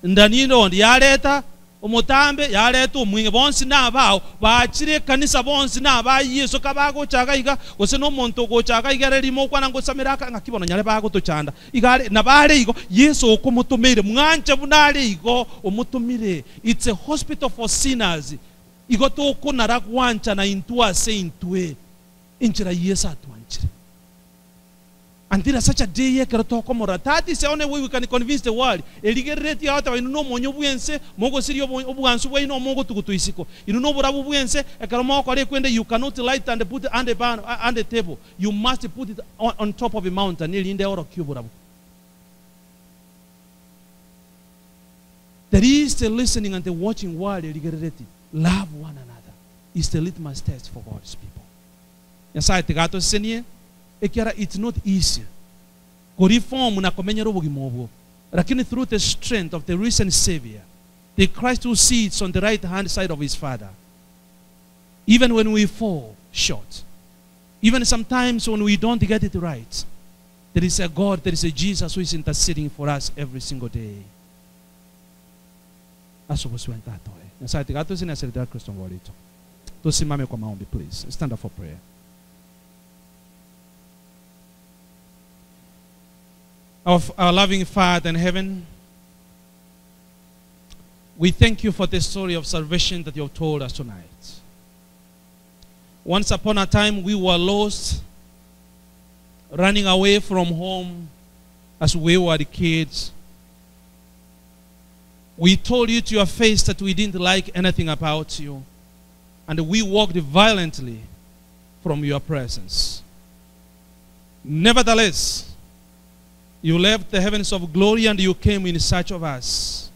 Nda nindo yareta omotambe yareta omwinge bonsi nabao bachire kanisa bonsi naba Yesu kabagochaga iga gose nomonto gochaga iga rimo kwana ngosamera aka ng'a kibono nyare bagotochanda igare nabare igo Yesu okomotomire mwanche bunare igo omotomire. It's a hospital for sinners. Igo tokonara gwancha na intwa se intwe inchira Yesu atwanchire. Until such a day ekero tokomora. That is the only way we can convince the world. Eligerereti hata inu no monyo bwense, mogo siri obwansu bwaino mogo tukutuisiko. Inu no burabu bwense, ekero moko kwende, you cannot light and put it on the ban, on the table. You must put it on top of a mountain. Nilinde oro kyuburabu. There is the listening and the watching world. Eligerereti. Love one another is the litmus test for God's people. Nyasaye tigato senie. Ekiara, it's not easy. Koriform na komenyera obogima obwo. Lakini through the strength of the risen Savior, the Christ who sits on the right hand side of his Father, even when we fall short, even sometimes when we don't get it right, there is a God, there is a Jesus who is interceding for us every single day. Nyasaye tigato sine aserida Kristo ngolito. Tusimame kwa maombi, please. Stand up for prayer. Our loving Father in heaven, we thank you for the story of salvation that you have told us tonight. Once upon a time, we were lost, running away from home as we were the kids. We told you to your face that we didn't like anything about you, and we walked violently from your presence. Nevertheless, you left the heavens of glory and you came in search of us.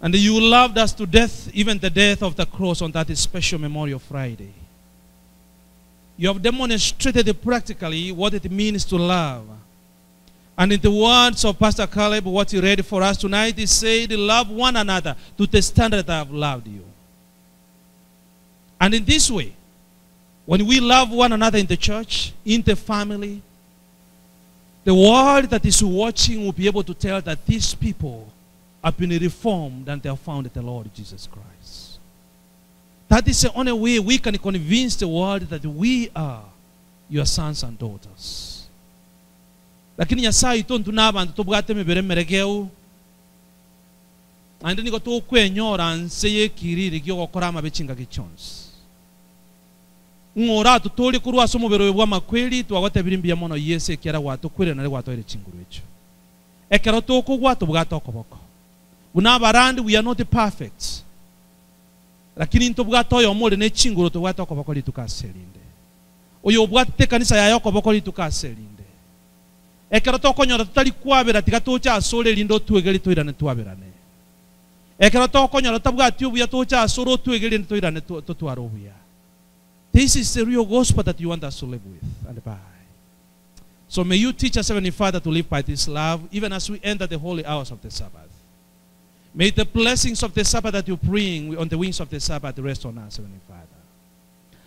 And you loved us to death, even the death of the cross on that special Memorial Friday. You have demonstrated practically what it means to love. And in the words of Pastor Caleb, what he read for us tonight, he said, Love one another to the standard that I have loved you. And in this way, when we love one another in the church, in the family, the world that is watching will be able to tell that these people have been reformed and they have found the Lord Jesus Christ. That is the only way we can convince the world that we are your sons and daughters. Lakini Nyasaye tontu n'abantu tobwate emibere emeregeu naende nigo tokwenyora nse y'ekiriri giogokora amabe chingaki chionsi ng'ora tutore korwa ase omobere oyo bwa amakweri twagotebire mbuya mono Yesu ekiara gwatokwire nari gwatoire chinguru echio ekero tokogwa tobwate okoboko buna abarandi we are not perfect lakini ntobwate oyomo ore na echinguru tobwate okoboko rituko ase erinde oyo obwatete ekanisa yaye okoboko rituko ase erinde ekero tokonyora totari kwabera tiga toche ase ore erinde otwegeri toirane twaberane ekero tokonyora tabwati obuya toche ase ore otwegeri erinde toirane totware obuya. This is the real gospel that you want us to live with and by. So may you teach us, Heavenly Father, to live by this love, even as we enter the holy hours of the Sabbath. May the blessings of the Sabbath that you bring on the wings of the Sabbath rest on us, Heavenly Father.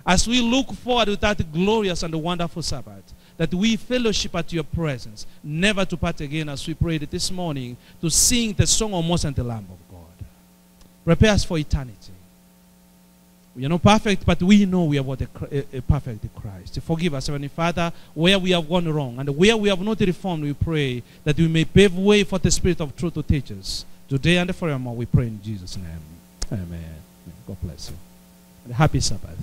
As we look forward to that glorious and wonderful Sabbath, that we fellowship at your presence, never to part again as we prayed this morning, to sing the song of Moses and the Lamb of God. Prepare us for eternity. We are not perfect, but we know we are what a perfect Christ. Forgive us, Heavenly Father, where we have gone wrong and where we have not reformed, we pray that we may pave way for the Spirit of truth to teach us. Today and forevermore, we pray in Jesus' name. Amen. God bless you. And happy Sabbath.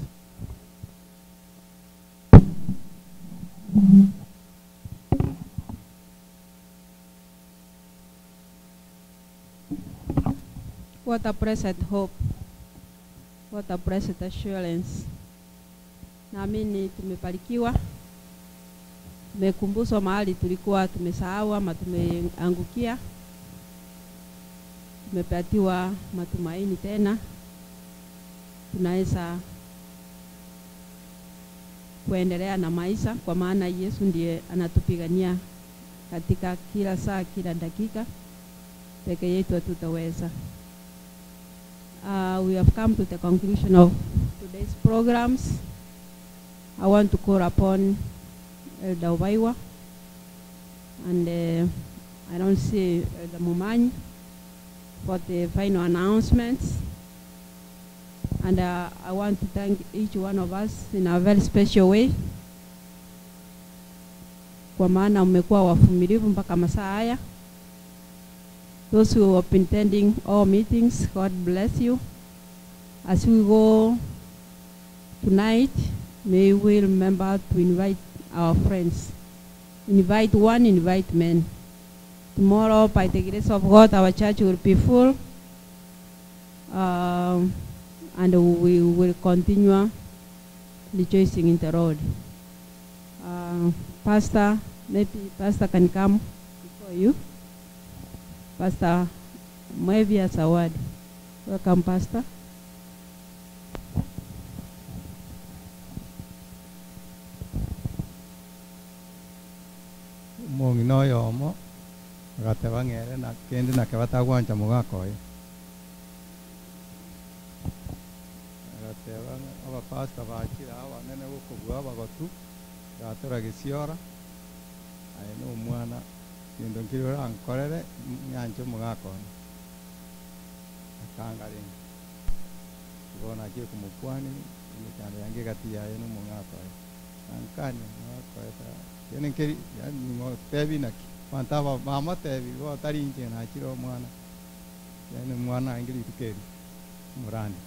What a blessed hope. What a blessed assurance. Naamini tumebarikiwa. Tumekumbushwa mahali tulikuwa tumesahau ama tumeangukia. Tumepatiwa matumaini tena. Tunaweza kuendelea na maisha kwa maana Yesu ndiye anatupigania katika kila saa, kila dakika. Peke yetu hatutaweza. We have come to the conclusion of today's programs. I want to call upon Elder Obaiwa, and I don't see Elder Mumanyi for the final announcements. And I want to thank each one of us in a very special way, kwa maana mmekuwa wavumilivu mpaka masaa haya. Those who have been attending all meetings, God bless you. As we go tonight, may we remember to invite our friends. Invite one, invite many. Tomorrow, by the grace of God, our church will be full. And we will continue rejoicing in the Lord. Pastor, maybe Pastor can come before you. Pastor Mwevia Zawadi. Welcome, Pastor. Mong'ina oyomo agateba ng'ere na kende nake batagwancha mogakoe agateba abapasta bachire abanene gokobua abagotu gatora gesiora aye na omwana kendo nkeri orankorere nyanche omogakone akanga rende igo nachire komokwani emechando yange egati yaye na omogakoe ankani mogakoe ta kende nkeri yaani ning'otebi naki banto aba bamotebi igo tari inche nachire omwana yaani omwana aenge rituko eri omorandi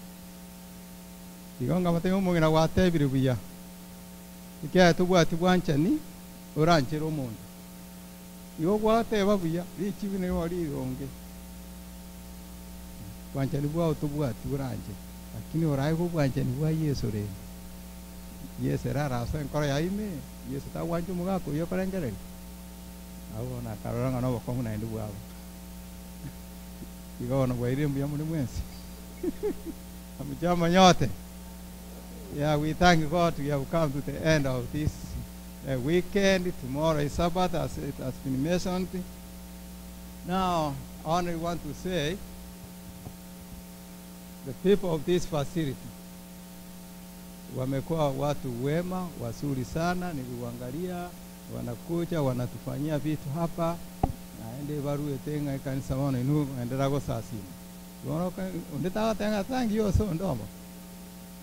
igo ngabatebia omong'ina gwatebire buya ekiagera tobwati bwanchani oranchere omonto igo gwateba buya richibi nigo rironge bwanchani bwao tobwati oranche lakini orae bwanchani bwa Yesu rende Yeso ere arasoe enkoro yaye ime, Yeso tagwancha omogaka oyio okorengereria. Abwo bono akarora ng'a nobokong'u naende bwabo. Igo bono bwairire mbuya more mwensi. Amuchama nyote. Yeah, we thank God we have come to the end of this uh, weekend. Tomorrow is Sabbath, as it has been mentioned. Now, I only want to say the people of this facility wamekuwa watu wema wazuri sana, niliwaangalia wanakuja wanatufanyia vitu hapa naende baruete ng'a ekanisa bono inwe endera gosasima bono onde tagotenga thank you ase onde omo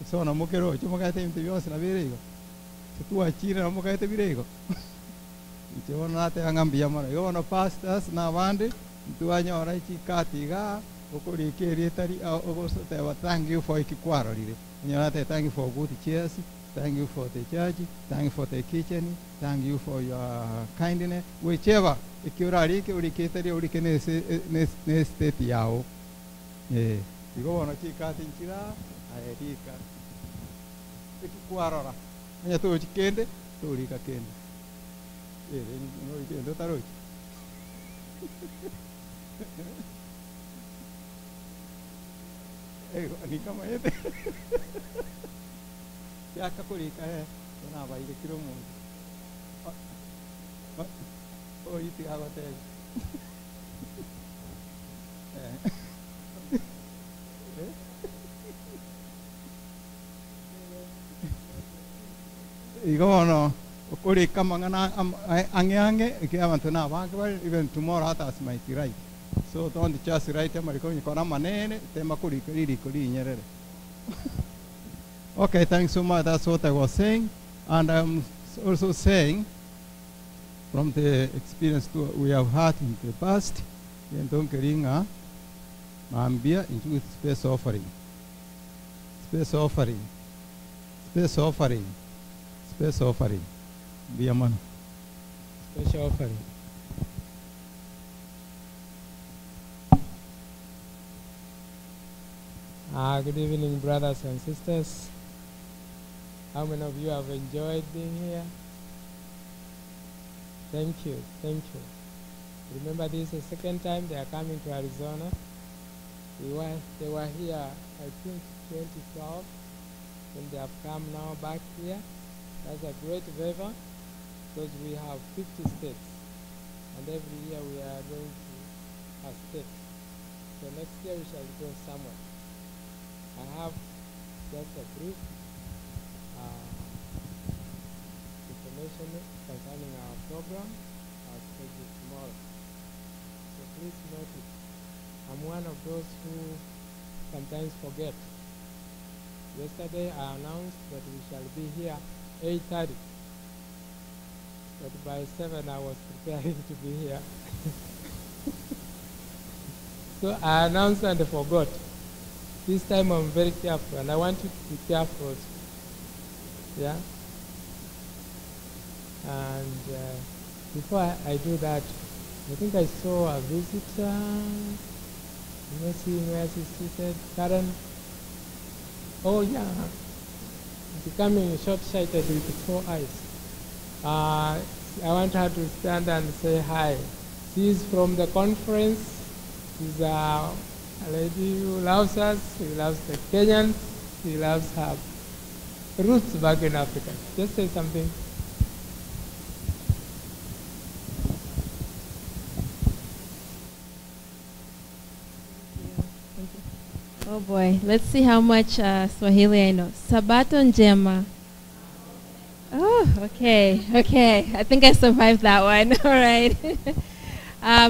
ase ono mokeroche mogaete ebinto bionsi nabire igo twachire nabo mogaete bire igo inche bono nateba ng'a mbuya mono igo bono pastors na abande ntwanyora chikati iga okorika erieta ogoteba thank you for eki kwarorire onyora ate thank you for good chairs thank you for the church thank you for the kitchen thank you for your kindness whichever eki orarike orikete ria orike ne state yao eh igo bono chikati nchira aye rika eki kwarora onye tochi kende torika kende ere norike otarochi nikamanyete yaka korika nabaire kira omonto oiti agotebia Eh. Igo bono okorika amang'ana ang'e ang'e eke abanto na abange bare even tomorrow others might write so don't just write amariko kora manene tema korika ririko rinyerere okay thanks so much that's what I was saying and I'm also saying from the experience to we have had in the past yentonke mambia into space offering space offering space offering space offering mbuya mono Special offering. Good evening, brothers and sisters. How many of you have enjoyed being here? Thank you, thank you. Remember, this is the second time they are coming to Arizona. They were here, I think, 2012, and they have come now back here. That's a great favor because we have 50 states, and every year we are going to a state. So next year we shall go somewhere. I have just a brief information concerning our program, our schedule tomorrow. So please note it. I'm one of those who sometimes forget. Yesterday I announced that we shall be here 8:30. But by 7 I was preparing to be here. So I announced and forgot. This time I'm very careful, and I want you to be careful also. Yeah? And before I do that, I think I saw a visitor. You may see where she's seated. Karen. Oh, yeah. Becoming short-sighted with 4 eyes. I want her to stand and say hi. She's from the conference. She's a lady who loves us. She loves the Kenyans. She loves her roots back in Africa. Just say something. Thank you. Oh boy, let's see how much Swahili I know. Sabato njema. Oh, okay, okay. I think I survived that one. All right.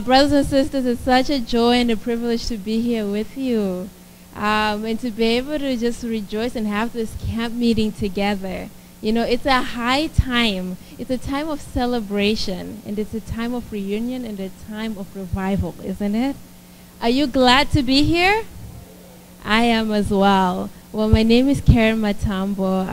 Brothers and sisters, it's such a joy and a privilege to be here with you. And to be able to just rejoice and have this camp meeting together. You know, it's a high time. It's a time of celebration, and it's a time of reunion and a time of revival, isn't it? Are you glad to be here? I am as well. Well, my name is Karen Matambo.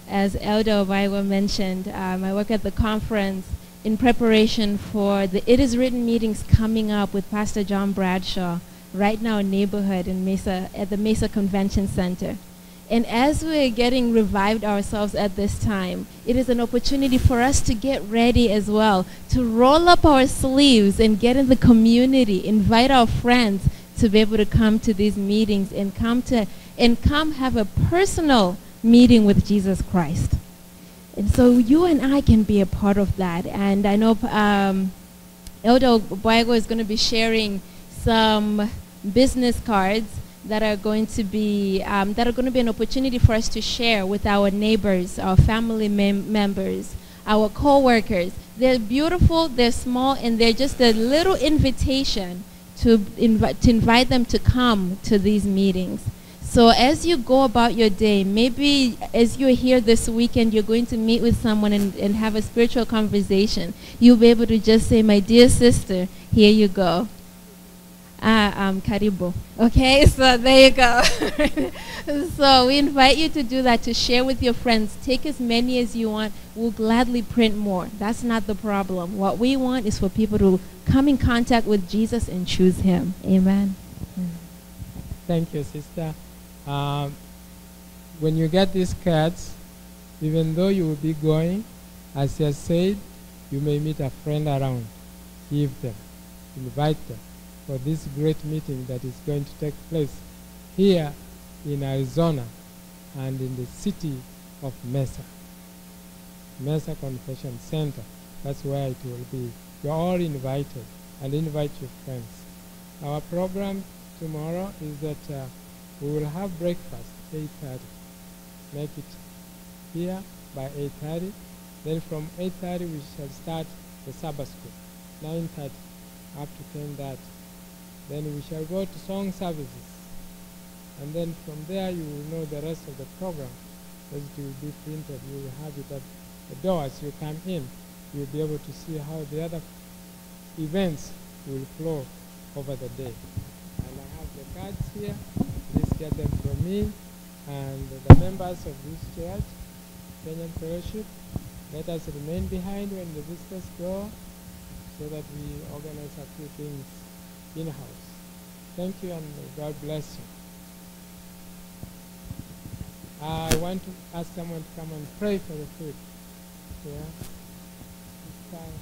As Elder Obaiwa mentioned, I work at the conference in preparation for the It Is Written meetings coming up with Pastor John Bradshaw right now in neighborhood in Mesa, at the Mesa Convention Center. And as we're getting revived ourselves at this time, it is an opportunity for us to get ready as well, to roll up our sleeves and get in the community, invite our friends to be able to come to these meetings and come have a personal meeting with Jesus Christ. And so you and I can be a part of that. And I know Elder Boigo is going to be sharing some business cards that are going to be an opportunity for us to share with our neighbors, our family members, our co-workers. They're beautiful, they're small, and they're just a little invitation to invite them to come to these meetings. So as you go about your day, maybe as you're here this weekend, you're going to meet with someone and have a spiritual conversation. You'll be able to just say, my dear sister, here you go. Karibu. Okay, so there you go. So we invite you to do that, to share with your friends. Take as many as you want. We'll gladly print more. That's not the problem. What we want is for people to come in contact with Jesus and choose him. Amen. Thank you, sister. When you get these cards, even though you will be going, as I said, you may meet a friend around. Give them. Invite them for this great meeting that is going to take place here in Arizona and in the city of Mesa. Mesa Convention Center. That's where it will be. You're all invited, and invite your friends. Our program tomorrow is that we will have breakfast, 8:30. Make it here by 8:30. Then from 8:30 we shall start the Sabbath school, 9:30 up to 10:30. Then we shall go to song services. And then from there you will know the rest of the program, as it will be printed. You will have it at the door as you come in. You'll be able to see how the other events will flow over the day. And I have the cards here. Please get them from me and the members of this church, Kenyan Fellowship. Let us remain behind when the visitors go so that we organize a few things in-house. Thank you, and may God bless you. I want to ask someone to come and pray for the food. Yeah. It's time.